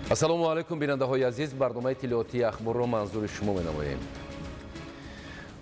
Ассалому алайкум, бинандаҳои азиз, барномаи иттилоотии ахборро манзури шумо менамоем.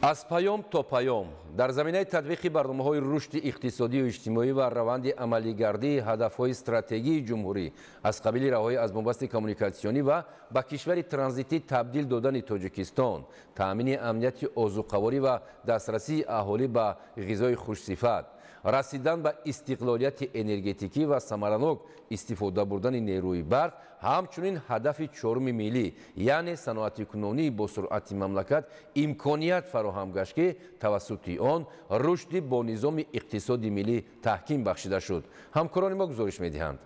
Аз паём то паём дар заминаи татбиқи барномаҳои рушди иқтисодию иҷтимоӣ ва раванди амалигардии ҳадафҳои стратегии ҷумҳурӣ аз қабили раҳоӣ аз бунбасти коммуникатсионӣ ва ба кишвари транзитӣ табдил додани Тоҷикистон, таъмини амнияти озуқаворӣ ва дастрасии аҳолӣ ба ғизои хушсифат, расидан ба истиқлолияти энергетикӣ ва самаранок истифода бурдани нерӯи барқ, ҳамчунин ҳадафи чоруми миллӣ, яъне саноатикунонии босуръати мамлакат имконият фароҳам гашт, ки тавассути он рушди бо низоми иқтисоди миллӣ таҳким бахшида шуд. Ҳамкорони мо гузориш медиҳанд.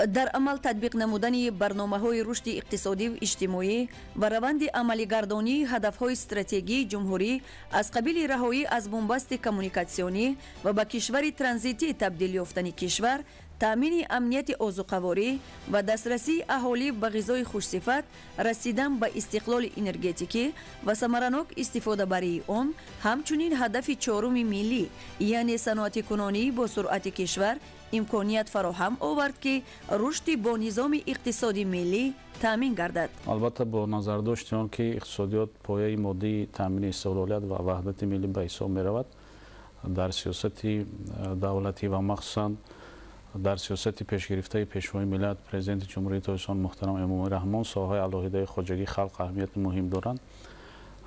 Дар амал татбиқ намудани барномаҳои рушди иқтисодиву иҷтимоӣ ва раванди амалигардонии ҳадафҳои стратегии ҷумҳурӣ аз қабили раҳоӣ аз бунбасти коммуникатсионӣ ва ба кишвари транзитӣ табдил ёфтани кишвар, таъмини амнияти озуқаворӣ ва дастрасии аҳолӣ ба ғизои хушсифат, расидан ба истиқлоли энергетикӣ ва самаранок истифодабарии он, ҳамчунин ҳадафи чоруми миллӣ, яъне саноатикунонии бо суръати кишвар имконият фароҳам овард, ки рушди бо низоми иқтисоди миллӣ таъмин гардад. Албатта, бо назардошти он ки иқтисодиёт пояи моддии таъмини истиқлолият ва ваҳдати миллӣ ба ҳисоб меравад, дар сиёсати давлатӣ ва махсусан дар сиёсати пешгирифтаи Пешвои миллат, Президенти Ҷумҳурии Тоҷикистон муҳтарам Эмомалӣ Раҳмон соҳаҳои алоҳидаи хоҷагии халқ аҳамияти муҳим доранд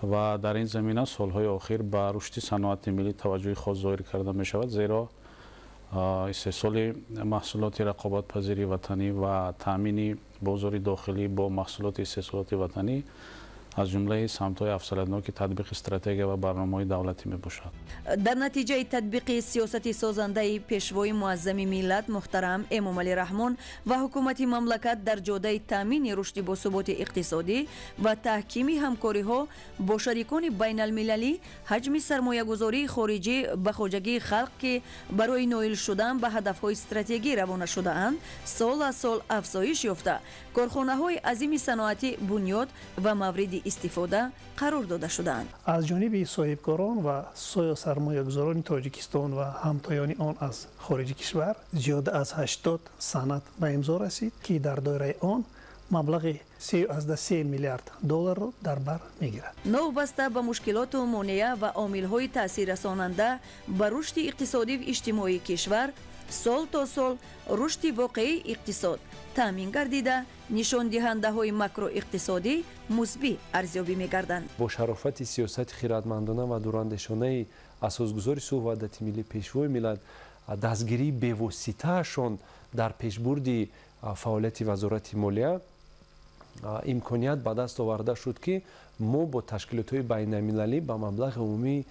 ва дар ин замина солҳои охир ба рушди саноати миллӣ таваҷҷӯҳи хос зоҳир карда мешавад, зеро истеҳсоли маҳсулоти рақобатпазири ватанӣ ва таъмини бозори дохилӣ бо маҳсулоти истеҳсолоти ватанӣ аз ҷумлаи самтҳои афзалиятноки татбиқи стратегия ва барномаҳои давлатӣ мебошад. Дар натиҷаи татбиқи сиёсати созандаи Пешвои муаззами миллат муҳтарам Эмомалӣ Раҳмон ва ҳукумати мамлакат дар ҷодаи таъмини рушди босуботи иқтисодӣ ва таҳкими ҳамкориҳо бо шарикони байналмилалӣ, ҳаҷми сармоягузории хориҷӣ ба хоҷагии халқ, ки барои ноил шудан ба ҳадафҳои стратегӣ равона шудаанд, сол аз сол афзоиш ёфта, корхонаҳои азими саноатӣ бунёд ва мавриди истифода қарор дода шудаанд. Аз ҷониби соҳибкорон ва сармоягузорони Тоҷикистон ва ҳамтоёни он аз хориҷи кишвар зиёда аз 80 санад ба имзо расид, ки дар доираи он маблағи 3,3 миллиард долларро дар бар мегирад. Новобаста ба мушкилоту монеа ва омилҳои таъсиррасонанда ба рушди иқтисодиву иҷтимоии кишвар, сол то сол рушди воқеии иқтисод таъмин гардида, нишондиҳандаҳои макроиқтисодӣ мусбӣ арзёбӣ мегарданд. Бо шарофати сиёсати хиратмандона ва дурандешонаи асосгузори сулҳу ваҳдати миллӣ, Пешвои миллат, дастгирии бевоситаашон дар пешбурди фаъолияти Вазорати молия имконият ба даст оварда шуд, ки мо бо ташкилотҳои байналмилалӣ ба маблағи умумии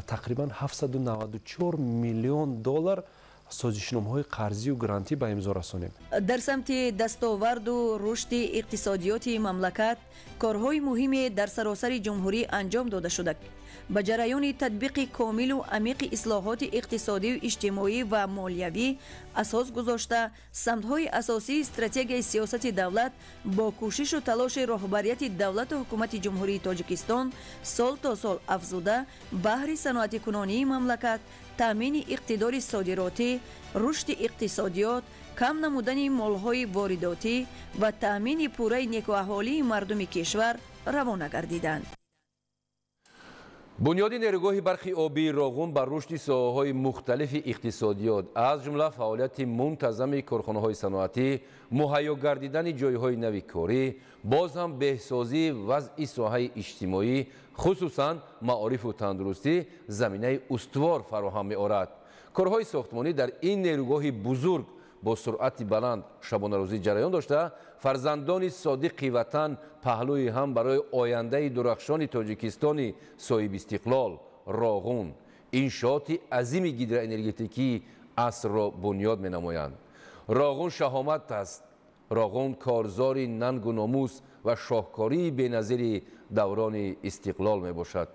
тақрибан 794 миллион доллар созишномаҳои қарзию грантӣ ба имзо расонем. Дар самти дастоварду рушди иқтисодиёти мамлакат корҳои муҳиме дар саросари ҷумҳурӣ анҷом дода шуда, ба ҷараёни татбиқи комилу амиқи ислоҳоти иқтисодию иҷтимоӣ ва молиявӣ асос гузошта, самтҳои асосии стратегияи сиёсати давлат бо кӯшишу талоши роҳбарияти давлату ҳукумати Ҷумҳурии Тоҷикистон сол то сол афзуда, баҳри саноатикунонии мамлакат, таъмини иқтидори содиротӣ, рушди иқтисодиёт, кам намудани молҳои воридотӣ ва таъмини пурраи некуаҳолии мардуми кишвар равона гардиданд. Бунёди нерӯгоҳи барқи обии Роғун ба рушди соҳаҳои мухталифи иқтисодиёт, аз ҷумла фаъолияти мунтазами корхонаҳои саноатӣ, муҳайё гардидани ҷойҳои нави корӣ, боз ҳам беҳсозии вазъи соҳаи иҷтимоӣ, хусусан маорифу тандурустӣ заминаи устувор фароҳам меорад. Корҳои сохтмонӣ дар ин нерӯгоҳи бузург бо суръати баланд шабонарӯзӣ ҷараён дошта, фарзандони содиқи ватан паҳлӯи ҳам барои ояндаи дурахшони Тоҷикистони соҳибистиқлол Роғун иншооти азими гидроэнергетикии асрро бунёд менамоянд. Роғун шаҳомат аст. Роғун корзори нангу номус ва шоҳкории беназири даврони истиқлол мебошад.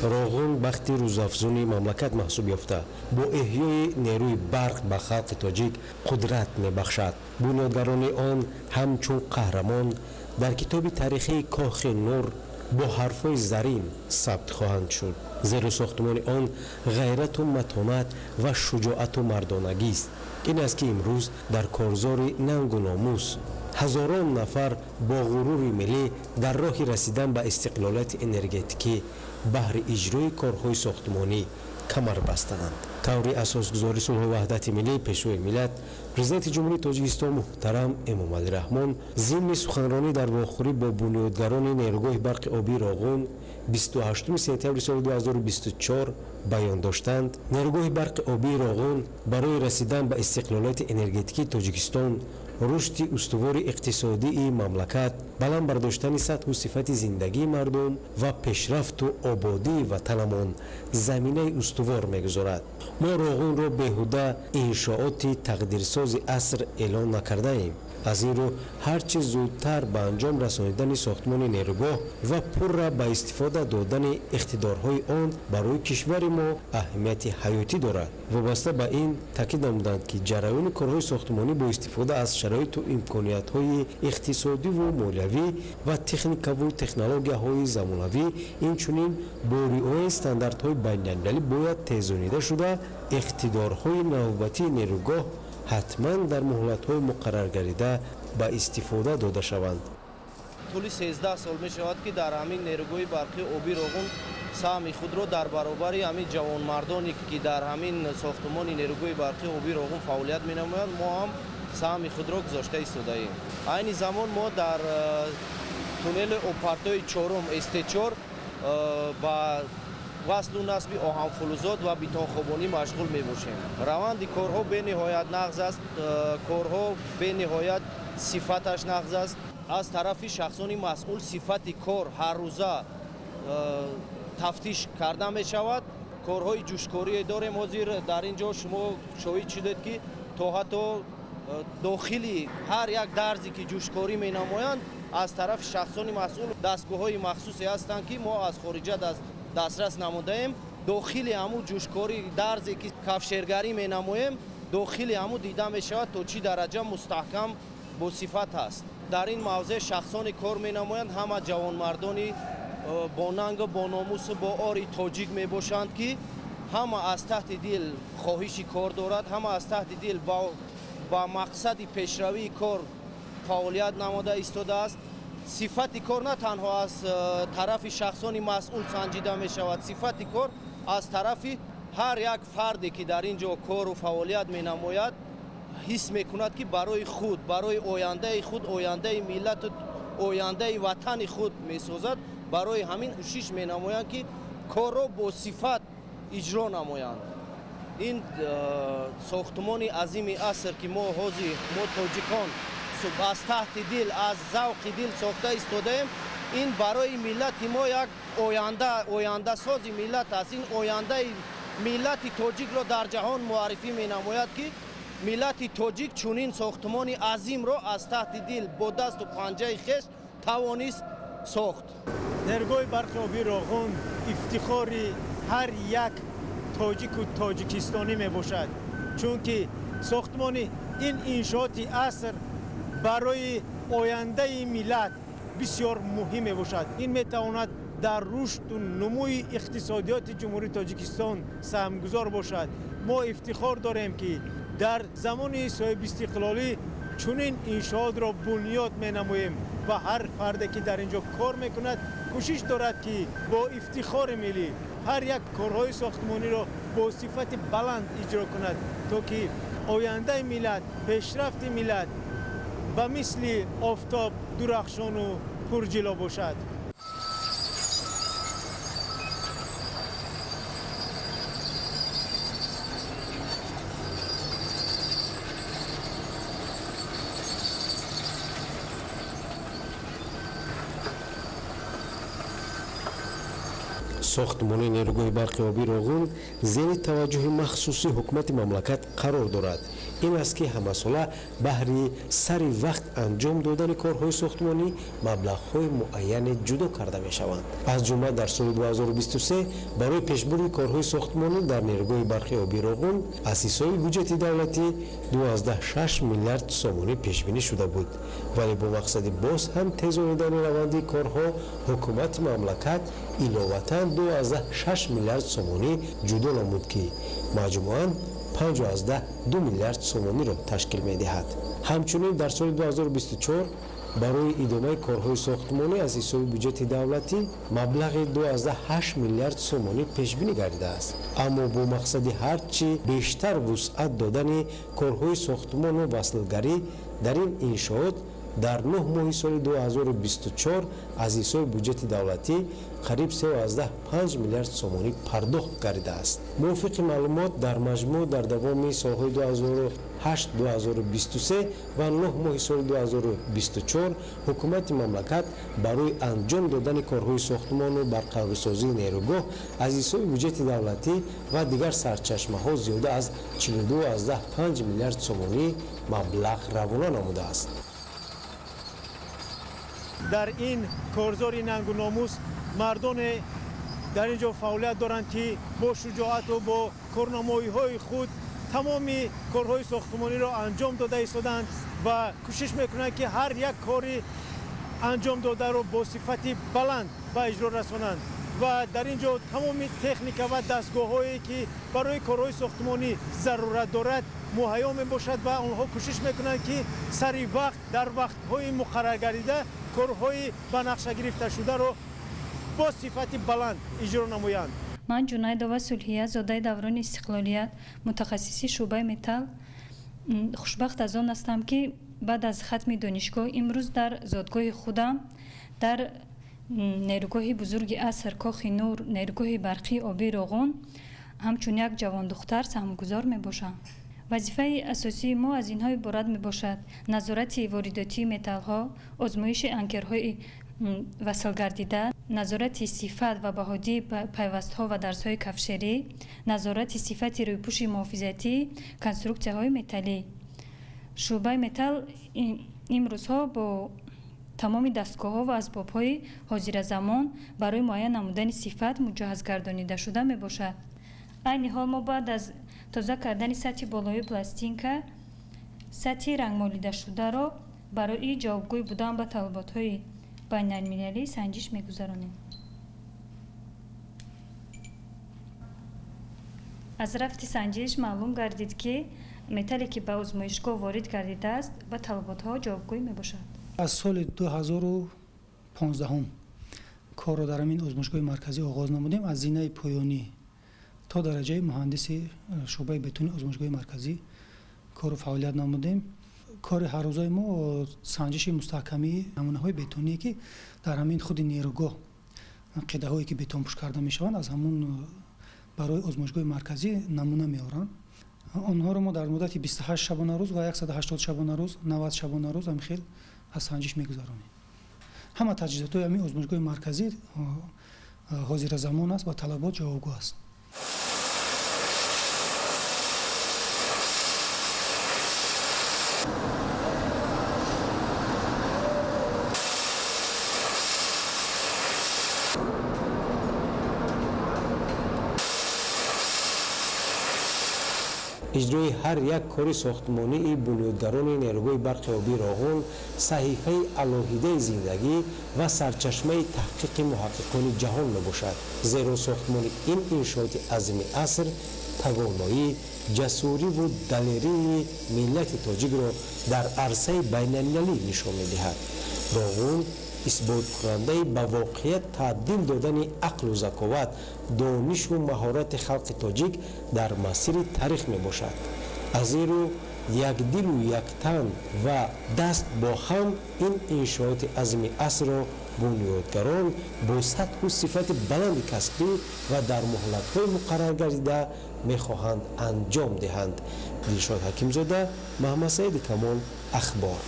Роғун бахти рӯзафзуни мамлакат маҳсуб ёфта, бо эҳёи нерӯи барқ ба халқи тоҷик қудрат мебахшад. Бунёдгарони он ҳамчун қаҳрамон дар китоби таърихии Кохи Нур бо ҳарфҳои зарин сабт хоҳанд шуд, зеро сохтмони он ғайрату матонат ва шуҷоату мардонагист. Ин аст, ки имрӯз дар корзори нангу номус ҳазорон нафар бо ғурури миллӣ дар роҳи расидан ба истиқлолияти энергетикӣ баҳри иҷрои корҳои сохтмонӣ камар бастаанд. Таври асосгузори сулҳу ваҳдати миллӣ, Пешвои миллат, Президенти Ҷумҳурии Тоҷикистон муҳтарам Эмомалӣ Раҳмон зимни суханронӣ дар вохӯрӣ бо бунёдгарони нерӯгоҳи барқи обии Роғун 28 сентябри соли 2024 баён доштанд: нерӯгоҳи барқи обии Роғун барои расидан ба истиқлолияти энергетикии Тоҷикистон, рушди устувори иқтисодии мамлакат, баланд бардоштани сатҳу сифати зиндагии мардум ва пешрафту ободии ватанамон заминаи устувор мегузорад. Мо Роғунро беҳуда иншооти тақдирсози аср эълон накардаем. Аз ин рӯ, ҳар чӣ зудтар ба анҷом расонидани сохтмони нерӯгоҳ ва пурра ба истифода додани иқтидорҳои он барои кишвари мо аҳамияти ҳаётӣ дорад. Вобаста ба ин таъкид намуданд, ки ҷараёни корҳои сохтмонӣ бо истифода аз шароиту имкониятҳои иқтисодиву молиявӣ ва техникаву технологияҳои замонавӣ, инчунин бо риояи стандартҳои байналмилалӣ бояд тезонида шуда, иқтидорҳои навбатии нерӯгоҳ ҳатман дар муҳлатҳои муқарраргардида ба истифода дода шаванд. Тӯли 13 сол мешавад, ки дар ҳамин нерӯгоҳи барқи обии Роғун саҳми худро дар баробари ҳамин ҷавонмардоне, ки дар ҳамин сохтмони нерӯгоҳи барқи обии Роғун фаъолият менамоянд, мо ҳам саҳми худро гузошта истодаем. Айни замон мо дар туннели обпартои чорум СТ4 ба васлу насби оҳанфулузот ва бетонхобонӣ машғул мебошем. Раванди корҳо бениҳоят нағз аст, корҳо бениҳоят сифаташ нағз аст. Аз тарафи шахсони масъул сифати кор ҳаррӯза тафтиш карда мешавад. Корҳои ҷӯшкорие дорем. Ҳозир дар ин ҷо шумо шоҳид шудед, ки то ҳатто дохили ҳар як дарзе, ки ҷӯшкорӣ менамоянд, аз тарафи шахсони масъул дастгоҳҳои махсусе ҳастанд, ки мо аз хориҷа дастрас намудаем. Дохили ҳамун ҷӯшкорӣ дарзе, ки кафшергарӣ менамоем, дохили ҳамун дида мешавад, то чӣ дараҷа мустаҳкам бо сифат аст. Дар ин мавзеъ шахсоне кор менамоянд, ҳама ҷавонмардони бо нангу бо номусу бо ори тоҷик мебошанд, ки ҳама аз таҳти дил хоҳиши кор дорад, ҳама аз таҳти дил ба мақсади пешравии кор фаъолият намода истодааст. Сифати кор на танҳо аз тарафи шахсони масъул санҷида мешавад, сифати кор аз тарафи ҳар як фарде, ки дар ин ҷо кору фаъолият менамояд, ҳис мекунад, ки барои худ, барои ояндаи худ, ояндаи миллату ояндаи ватани худ месозад. Барои ҳамин кӯшиш менамоянд, ки корро бо сифат иҷро намоянд. Ин сохтмони азими аср, ки мо ҳозир, мо тоҷикон аз таҳти дил, аз завқи дил сохта истодаем, ин барои миллати мо як оянда, ояндасози миллат аст. Ин ояндаи миллати тоҷикро дар ҷаҳон муаррифӣ менамояд, ки миллати тоҷик чунин сохтмони азимро аз таҳти дил бо дасту панҷаи хеш тавонист сохт. Нерӯгоҳи барқи обии Роғун ифтихори ҳар як тоҷику тоҷикистонӣ мебошад, чунки сохтмони ин иншооти аср барои ояндаи миллат бисёр муҳим мебошад. Ин метавонад дар рушду нумӯи иқтисодиёти Ҷумҳурии Тоҷикистон саҳмгузор бошад. Мо ифтихор дорем, ки дар замони соҳибистиқлолӣ чунин иншоотро бунёд менамоем ва ҳар фарде, ки дар ин ҷо кор мекунад, кӯшиш дорад, ки бо ифтихори миллӣ ҳар як корҳои сохтмониро бо сифати баланд иҷро кунад, то ки ояндаи миллат, пешрафти миллат ба мисли офтоб дурахшону пурҷило бошад. Сохтмони нерӯгоҳи барқи обии Роғун зери таваҷҷӯҳи махсуси ҳукумати мамлакат қарор дорад. Ин аст ки ҳамасола баҳри сари вақт анҷом додани корҳои сохтмонӣ маблағҳои муайяне ҷудо карда мешаванд. Аз ҷумла дар соли 2023 барои пешбурди корҳои сохтмонӣ дар нерӯгоҳи барқи обии Роғун аз ҳисоби буҷети давлатӣ 2,6 миллиард сомонӣ пешбинӣ шуда буд. Вале бо мақсади боз ҳам тезонидани раванди корҳо ҳукумати мамлакат иловатан 2,6 миллиард сомонӣ ҷудо намуд, ки маҷмӯан 5,2 миллиард сомониро ташкил медиҳад. Ҳамчунин дар соли 2024 барои идомаи корҳои сохтмонӣ аз ҳисоби буҷети давлатӣ маблағи 2,8 миллиард сомонӣ пешбинӣ гардидааст. Аммо бо мақсади ҳарчи бештар вусъат додани корҳои сохтмону васлгарӣ дар ин иншоот дар 9 моҳи соли 2024 аз ҳисоби буҷети давлатӣ қариб 3,5 миллиард сомонӣ пардохт гардидааст. Мувофиқи маълумот, дар маҷмӯъ дар давоми солҳои 2008-2023 ва 9 моҳи соли 2024 ҳукумати мамлакат барои анҷом додани корҳои сохтмону барқарорсозии нерӯгоҳ аз ҳисоби буҷети давлатӣ ва дигар сарчашмаҳо зиёда аз 42,5 миллиард сомонӣ маблағ равона намудааст. Дар ин корзори нангу номус мардоне дар ин ҷо фаъолият доранд, ки бо шуҷоату бо корнамоиҳои худ тамоми корҳои сохтмониро анҷом дода истоданд ва кӯшиш мекунанд, ки ҳар як кори анҷом додаро бо сифати баланд ба иҷро расонанд. Ва дар ин ҷо тамоми техника ва дастгоҳҳое, ки барои корҳои сохтмонӣ зарурат дорад, муҳайё мебошад ва онҳо кӯшиш мекунанд, ки сари вақт дар вақтҳои муқарраргардида корҳои ба нақша гирифташударо бо сифати баланд иҷро намоянд. Ман Ҷунайдова Сулҳия, зодаи даврони истиқлолият, мутахассиси шӯъбаи металл. Хушбахт аз он ҳастам, ки баъд аз хатми донишгоҳ имрӯз дар зодгоҳи худам дар нерӯгоҳи бузурги аср Кохи Нур, нерӯгоҳи барқии обии Роғун ҳамчун як ҷавондухтар саҳмгузор мебошам. Вазифаи асосии мо аз инҳо иборат мебошад: назорати воридотии металлҳо, озмоиши анкерҳои васлгардида, назорати сифат ва баҳодии пайвастҳо ва дарсҳои кафшерӣ, назорати сифати рӯйпӯши муҳофизатӣ, конструксияҳои металлӣ. Шӯъбаи металл имрӯзҳо бо тамоми дастгоҳҳо ва асбобҳои ҳозиразамон барои муайян намудани сифат муҷаҳҳаз гардонида шуда мебошад. Айни ҳол мо баъд аз тоза кардани сатҳи болоии пластинка сатҳи рангмолидашударо барои ҷавобгӯй будан ба талаботҳои байналмилалӣ санҷиш мегузаронем. Аз рафти санҷиш маълум гардид, ки металле, ки ба озмоишгоҳ ворид гардидааст, ба талаботҳо ҷавобгӯй мебошад. Аз соли 2015 корро дар ҳамин озмоишгоҳи марказӣ оғоз намудем. Аз зинаи поёнӣ то дараҷаи муҳандиси шӯъбаи бетони озмоишгоҳи марказӣ кору фаъолият намудем. Кори ҳаррӯзаи мо санҷиши мустаҳкамии намунаҳои бетоние, ки дар ҳамин худи нерӯгоҳ қидаҳое, ки бетонпӯш карда мешаванд, аз ҳамун барои озмоишгоҳи марказӣ намуна меоранд. Онҳоро мо дар муддати 28 шабонарӯз ва 180 шабонарӯз, 90 шабонарӯз ҳамин хел аз санҷиш мегузаронем. Ҳама таҷҳизотҳои ҳамин озмоишгоҳи марказӣ ҳозиразамон аст ва талабот ҷавобгӯ аст. Иҷрои ҳар як кори сохтмонии бунёдгарони нерӯгоҳи барқи обии Роғун саҳифаи алоҳидаи зиндагӣ ва сарчашмаи таҳқиқи муҳаққиқони ҷаҳон мебошад. Зеро сохтмони ин иншооти азими аср тавоноӣ, ҷасуриву далерии миллати тоҷикро дар арсаи байналмилалӣ нишон медиҳад. Роғун исботкунандаи ба воқеият табдил додани ақлу заковат, донишу маҳорати халқи тоҷик дар масири таърих мебошад. Аз ин рӯ якдилу яктан ва даст бо ҳам ин иншооти азими асрро бунёдгарон бо сатҳу сифати баланди касбӣ ва дар муҳлатҳои муқарраргардида мехоҳанд анҷом диҳанд. Дилшод Ҳакимзода, Маҳмадсаиди Камол, Ахбор.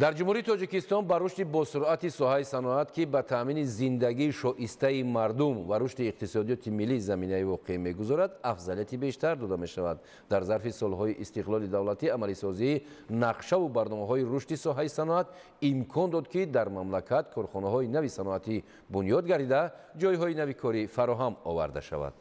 Дар Ҷумҳурии Тоҷикистон ба рушди босуръати соҳаи саноат, ки ба таъмини зиндагии шоистаи мардум ва рушди иқтисодиёти миллӣ заминаи воқеӣ мегузорад, афзалияти бештар дода мешавад. Дар зарфи солҳои истиқлоли давлатӣ амалисозии нақшаву барномаҳои рушди соҳаи саноат имкон дод, ки дар мамлакат корхонаҳои нави саноатӣ бунёд гардида, ҷойҳои нави корӣ фароҳам оварда шавад.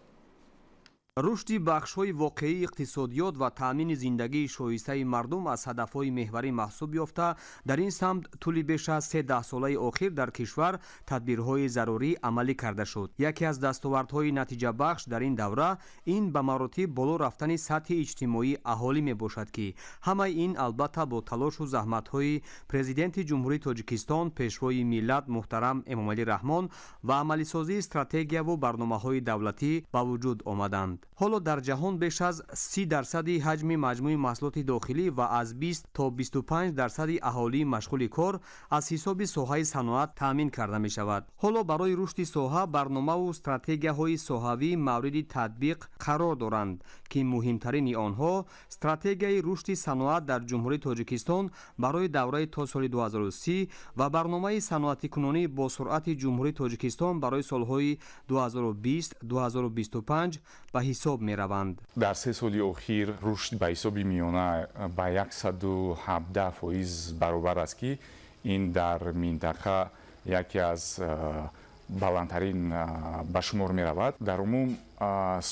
Рушди бахшҳои воқеии иқтисодиёт ва таъмини зиндагии шоистаи мардум аз ҳадафҳои меҳварӣ маҳсуб ёфта, дар ин самт тӯли беш аз се даҳсолаи охир дар кишвар тадбирҳои зарурӣ амалӣ карда шуд. Яке аз дастовардҳои натиҷабахш дар ин давра ин ба маротиб боло рафтани сатҳи иҷтимоии аҳолӣ мебошад, ки ҳамаи ин албатта бо талошу заҳматҳои Президенти Ҷумҳурии Тоҷикистон, Пешвои миллат муҳтарам Эмомалӣ Раҳмон ва амалисозии стратегияву барномаҳои давлатӣ ба вуҷуд омаданд. Ҳоло дар ҷаҳон беш аз 30% ҳаҷми маҷмӯи маҳсулоти дохилӣ ва аз 20 то 25% аҳолии машғули кор аз ҳисоби соҳаи саноат таъмин карда мешавад. Ҳоло барои рушди соҳа барномаву стратегияҳои соҳавӣ мавриди татбиқ қарор доранд, ки муҳимтарини онҳо стратегияи рушди саноат дар Ҷумҳурии Тоҷикистон барои давраи то соли 2030 ва барномаи саноатикунонӣ бо суръати Ҷумҳурии Тоҷикистон барои солҳои 2020-2025 ба ҳисоб мераванд. Дар се соли охир рушд ба ҳисоби миёна ба 117% баробар аст, ки ин дар минтақа яке аз баландтарин ба шумор меравад. Дар умум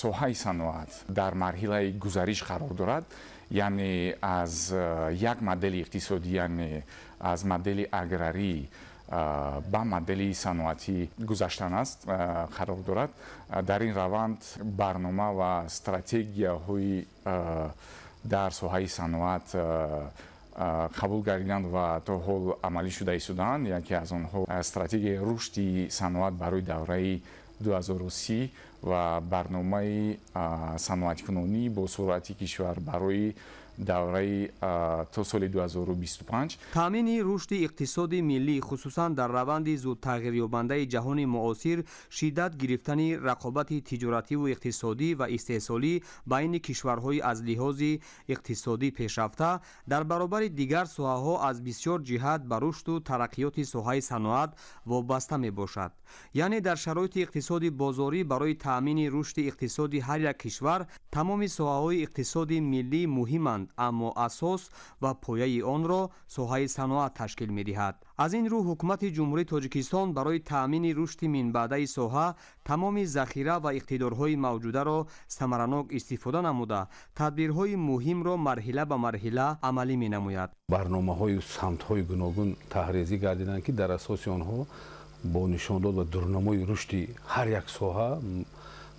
соҳаи саноат дар марҳилаи гузариш қарор дорад, яъне аз як модели иқтисодӣ, яъне аз модели аграрӣ ба модели саноатӣ гузаштан аст қарор дорад. Дар ин раванд барнома ва стратегияҳои дар соҳаи саноат қабул гардиданд ва то ҳол амалӣ шуда истодаанд. Яке аз онҳо стратегияи рушди саноат барои давраи 2030 ва барномаи саноаткунонӣ бо суръати кишвар барои давраи то соли 2025. Таъмини рушди иқтисоди миллӣ, хусусан дар раванди зудтағйирёбандаи ҷаҳони муосир, шиддат гирифтани рақобати тиҷоративу иқтисодӣ ва истеҳсолӣ байни кишварҳои аз лиҳози иқтисодӣ пешрафта дар баробари дигар соҳаҳо аз бисёр ҷиҳат ба рушду тараққиёти соҳаи саноат вобаста мебошад. Яъне дар шароити иқтисоди бозорӣ барои таъмини рушди иқтисоди ҳар як кишвар тамоми соҳаҳои иқтисоди миллӣ муҳиманд, аммо асос ва пояи онро соҳаи саноат ташкил медиҳад. Аз ин рӯ ҳукумати Ҷумҳурии Тоҷикистон барои таъмини рушди минбаъдаи соҳа тамоми захира ва иқтидорҳои мавҷударо самаранок истифода намуда, тадбирҳои муҳимро марҳила ба марҳила амалӣ менамояд. Барномаҳою самтҳои гуногун таҳрезӣ гардиданд, ки дар асоси онҳо бо нишондод ва дурнамои рушди ҳар як соҳа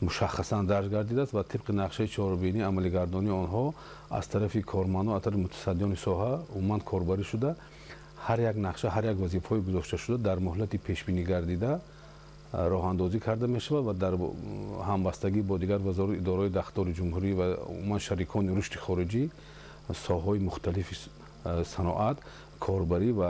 мушаххасан дарҷ гардидааст ва тибқи нақшаи чорабинӣ амалигардонии онҳо аз тарафи кормандон, аз тарафи мутасаддиёни соҳа умуман корбарӣ шуда, ҳар як нақша, ҳар як вазифаҳои гузошташуда дар муҳлати пешбинӣ гардида роҳандозӣ карда мешавад ва дар ҳамбастагӣ бо дигар вазорат, идораҳои дахлдори ҷумҳурӣ ва умуман шарикони рушди хориҷӣ соҳаҳои мухталифи саноат корбарӣ ва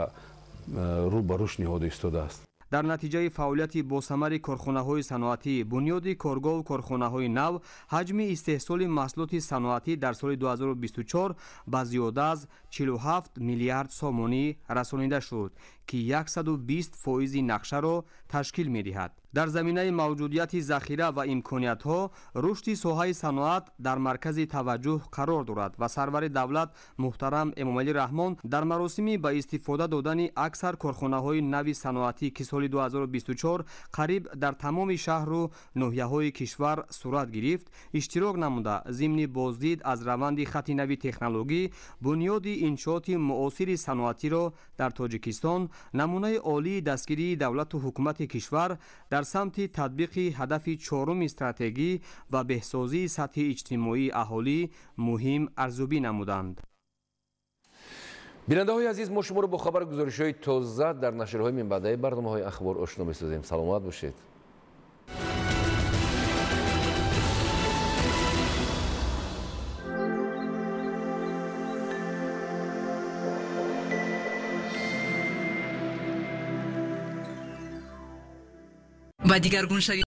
рӯ ба рушд ниҳода истодааст. Дар натиҷаи фаъолияти босамари корхонаҳои саноатӣ, бунёди коргоҳу корхонаҳои нав, ҳаҷми истеҳсоли маҳсулоти саноатӣ дар соли 2024 ба зиёда аз 47 миллиард сомонӣ расонида шуд, ки 120% нақшаро ташкил медиҳад. Дар заминаи мавҷудияти захира ва имкониятҳо рушди соҳаи саноат дар маркази таваҷҷӯҳ қарор дорад ва сарвари давлат муҳтарам Эмомалӣ Раҳмон дар маросими ба истифода додани аксар корхонаҳои нави саноатӣ, ки соли 2024 қариб дар тамоми шаҳру ноҳияҳои кишвар сурат гирифт, иштирок намуда, зимни боздид аз раванди хати нави технологӣ бунёди иншооти муосири саноатиро дар Тоҷикистон намунаи олии дастгирии давлату ҳукумати кишвар дар самти татбиқи ҳадафи чоруми стратегӣ ва беҳсозии сатҳи иҷтимоии аҳолӣ муҳим арзёбӣ намуданд. Бинандаҳои азиз, мо шуморо бо хабару гузоришҳои тоза дар нашрҳои минбаъдаи барномаҳои ахбор ошно месозем. Саломат бошед. Ба дигаргуншавӣ